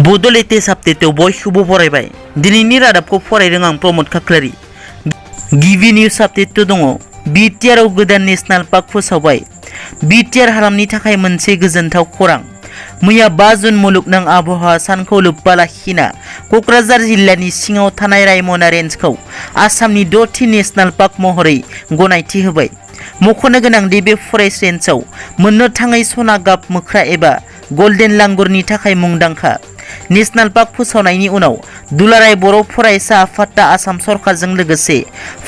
Bodo latest update बयखौबो फरायबाय दिनैनि रादाबखौ फरायदों आं प्रमोद खाख्लारि। गिबि निउज आपडेट दङ। BTR आव गोदान नेशनल पार्क फोसावबाय। BTR हालामनि थाखाय मोनसे गोजोनथाव खौरां। मैया 5 जुन मुलुगनां आबहावा सानखौ लोब्बा लाखिना क'क्राझार जिल्लानि सिङाव थानाय रायमना रेन्जखौ आसामनि 6थि नेशनल पार्क महरै गनायथि होबाय। मख'नो गोनांदि बे फरेस्ट रेन्जआव मोननो थाङै सना गाब मोख्रा एबा गल्डेन लांगुरनि थाखाय मुंदांखा। नेशनल पार्क फोसावनायनि उनाव दुलाराय बर' फरायसा आफादा आसाम सरकारजों लोगोसे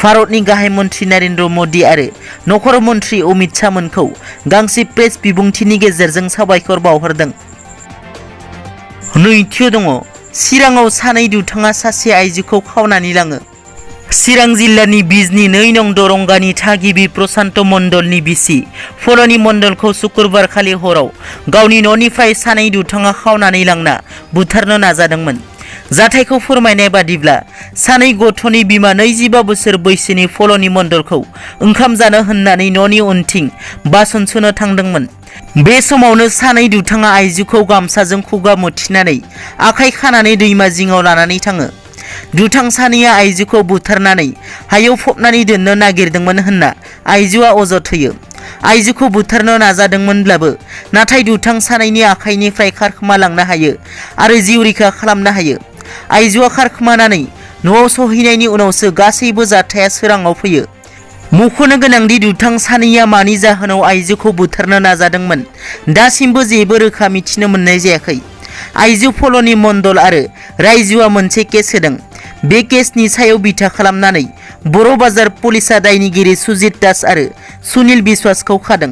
भारतनि गाहाय मन्त्रि नरेन्द्र मोदी आरो नखर मन्त्रि अमित शाह मोनखौ गांसे प्रेस बिबुंथिनि गेजेरजों साबायखर बावहरदों। नैथियाव दङ। चिराङाव सानै दुथाङा सासे आइजोखौ खावनानै लाङो। चिरां जिल्लानि बिजनी 2 नं दरंगानि थागिबि प्रशान्त मण्डलनि बिसि फलनि मण्डलखौ शुक्रबार खालि हराव गावनि न'निफ्राय सानै दुथाङा खावनानै लांना बुथारनो नाजादोंमोन। जाथायखौ फोरमायनाय बादिब्ला सानै गथ'नि बिमा 25 बोसोर बैसोनि फलनि मण्डलखौ ओंखाम जानो होननानै न'नि उनथिं बासन सुनो थांदोंमोन। बे समावनो सानै दुथाङा आइजोखौ गामसाजों खुगा मुथिनानै आखाइ खानानै दैमा जिङाव लानानै थाङो। दुथां सानैया आइजोखौ बुथारनानै हायाव फबनानै दोननो नागिरदोंमोन होनना आइजोआ अजद होयो। आइजोखौ बुथारनो नाजादोंमोनब्लाबो नाथाय दुथां सानैनि आखाइनिफ्राय खारखोमा लांनो हायो आरो जिउ रैखा खालामनो हायो। आइजोआ खारखोमानानै न'आव सहैनायनि उनावसो गासैबो जाथाया सोराङाव फैयो। मख'नो गोनांदि दुथां सानैया मानि जाहोनाव आइजोखौ बुथारनो नाजादोंमन दासिमबो जेबो रोखा मिथिनो मोननाय जायाखै। आइजो फलनि मण्डल आरो रायजोआ मोनसे केस होदों। बे केसनि सायाव बिथा खालामनानै बर' बाजार पुलिसा दायनिगिरि सुजित दास आरो सुनिल बिश्वासखौ खादों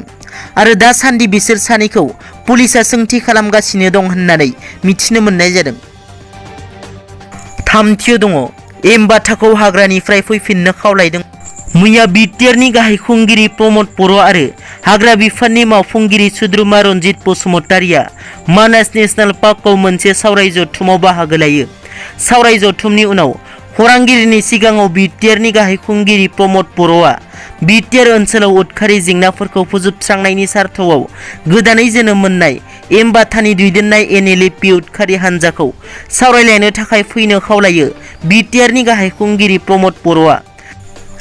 आरो दासान्दि बिसोर सानैखौ पुलिसा सोंथि खालामगासिनो दं होननानै मिथिनो मोननाय जादों। थामथियाव दङ। बाथाखौ हाग्रानिफ्राय फैफिननो खावलायदों। मैया BTRनि गाहाय खुंगिरि प्रमोद बर' आरो हाग्रा बिफाननि मावफुंगिरि सोद्रोमा रन्जित बसुमतारिया मानास नेशनेल पार्कआव मोनसे सावराय जथुमाव बाहागो लायो। सावराय जथुमनि उनाव खौरांगिरिनि सिगाङाव BTRनि गाहाय खुंगिरि प्रमोद बर'आ BTR ओनसोलाव उदखारि जेंनाफोरखौ फोजोबस्रांनायनि सार्थआव गोदानै जोनोम मोननाय बाथानि दैदेननाय NLP उदखारि हान्जाखौ सावरायलायनो थाखाय फैनो खावलायो। BTRनि गाहाय खुंगिरि प्रमोद बर'आ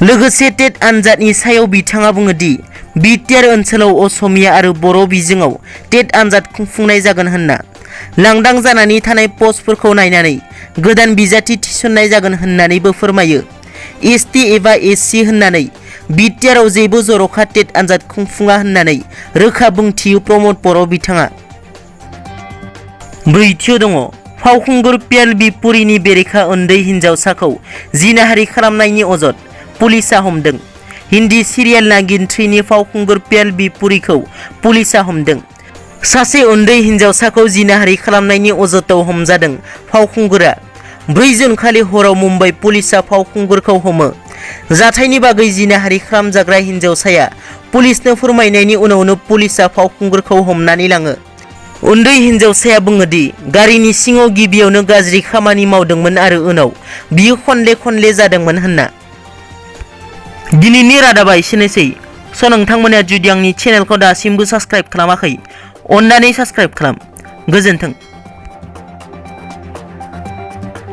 लोगोसे टेट आनजादनि सायाव बिथाङा बुङो दि BTR ओनसोलाव असमिया आरो बर' बिजोङाव टेट आनजाद खुंफुंनाय जागोन होनना लांदां जानानै थानाय पस्टफोरखौ नायनानै गोदान बिजाथि थिसननाय जागोन होननानैबो फोरमायो। ST एबा SC होननानै BTRआव जेबो जर'खा टेट आनजाद खुंफुङा होननानै रोखा बुंथियो प्रमोद बर' बिथाङा। ब्रैथियाव दङ। फावखुंगुर PLB पुरीनि बेरेखा उन्दै हिनजावसाखौ जिनाहारि खालामनायनि अजद पुलिसा हमदों। हिन्दी सिरियाल नागिन 3नि फावखुंगुर PLB पुरीखौ पुलिसा हमदों। सासे उन्दै हिनजावसाखौ जिनाहारि खालामनायनि अजदाव हमजादों फावखुंगुरा। 4 जुन खालि हराव मुम्बाइ पुलिसा फावखुंगुरखौ हमो। जाथायनि बागै जिनाहारि खालामजाग्रा हिनजावसाया पुलिसनो फोरमायनायनि उनावनो पुलिसा फावखुंगुरखौ हमनानै लाङो। उन्दै हिनजावसाया बुङो दि गारिनि सिङाव गिबियावनो गाज्रि खामानि मावदोंमोन आरो उनाव बियो खनले जादोंमोन होनना। दिनैनि रादाबा एसेनोसै। नोंथांमोना जुदि आंनि चेनेलखौ दासिमबो साबस्क्राइब खालामाखै अन्नानै साबस्क्राइब खालाम। गोजोन्थों।